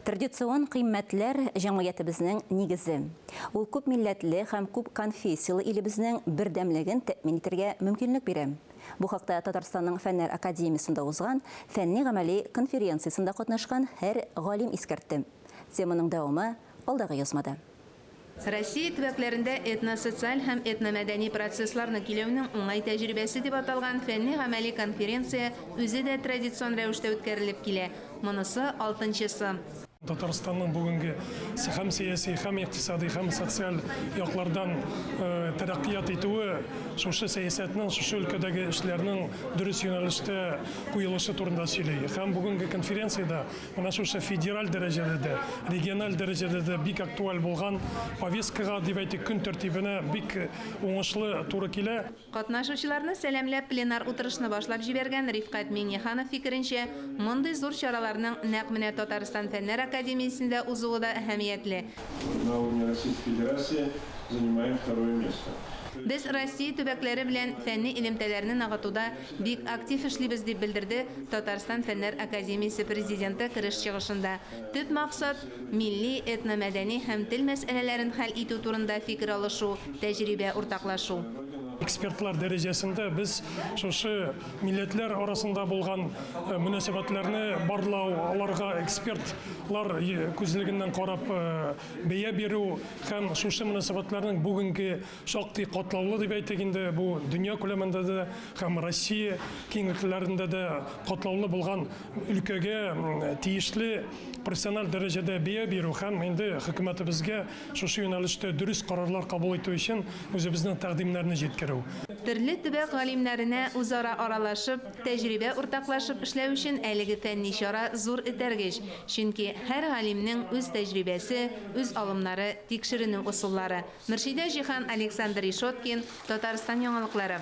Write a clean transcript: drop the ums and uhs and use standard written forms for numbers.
Традицион кыйммәтләр, җәмгыятебезнең нигезе. Ул күп милләтле һәм күп конфессияле илебезнең бердәмлеген тәэмин итәргә мөмкинлек бирә. Бу хакта Татарстанның Фәннәр академиясендә узган фәнни-гамәли конференциясендә катнашкан һәр галим искәртте. Теманың дәвамы, алдагы язмада. Россия төбәкләрендә этносоциаль һәм этномәдәни процессларны көйләүнең уңай тәҗрибәсе дип аталган фәнни-гамәли конференция үзе дә традицион рәвештә үткәрелеп килә. Монысы, алтынчысы. Татарстанның бүгенге һәм сәяси, һәм икътисади, һәм социаль яклардан тәрәккыят итүе шушы сәясәтнең, шушы өлкәдәге эшләрнең дөрес юнәлештә куелышы турында сөйли. Һәм бүгенге конференциядә Менә шушы федераль дәрәҗәдә дә, региональ дәрәҗәдә дә бик актуаль булган повесткага, дип әйтик, көн тәртибенә бик уңышлы туры килә. Катнашучыларны сәламләп пленар утырышны башлап җибәргән Рифкать Миңнеханов фикеренчә, мондый зур чараларның нәкъ менә Татарстан Фәннәр академиясендә узуы да әһәмиятле. На уровне Российской Федерации занимаем второе место. Без Россия төбәкләре белән фәнни элемтәләрне ныгытуда Бик актив эшлибез, дип белдерде Татарстан Фәннәр академиясе президенты кереш чыгышында. Төп максат, милли, этномәдәни һәм тел мәсьәләләрен хәл итү турында фикер алышу, тәҗрибә уртаклашу. Экспертлар дәрәҗәсендә без шушы милләтләр арасында булган мөнәсәбәтләрне барлау, аларга экспертлар күзлегеннән карап бәя бирү һәм шушы мөнәсәбәтләрнең бүгенге Шактый катлаулы дип әйтик инде, бу дөнья күләмендә дә һәм Россия киңлекләрендә дә катлаулы булган өлкәгә тиешле профессиональ дәрәҗәдә бәя бирү һәм инде хөкүмәтебезгә шушы юнәлештә дөрес карарлар кабул итү өчен үзебезнең тәкъдимнәрне җиткерү. Төрле төбәк галимнәренә үзара аралашып, тәҗрибә уртаклашып эшләү өчен әлеге фәнни чара зур этәргеч, чөнки һәр галимнең үз тәҗрибәсе, үз алымнары, тикшеренү ысуллары. Мөршидә Җиһан, Александр Ишоткин, Татарстан яңалыклары.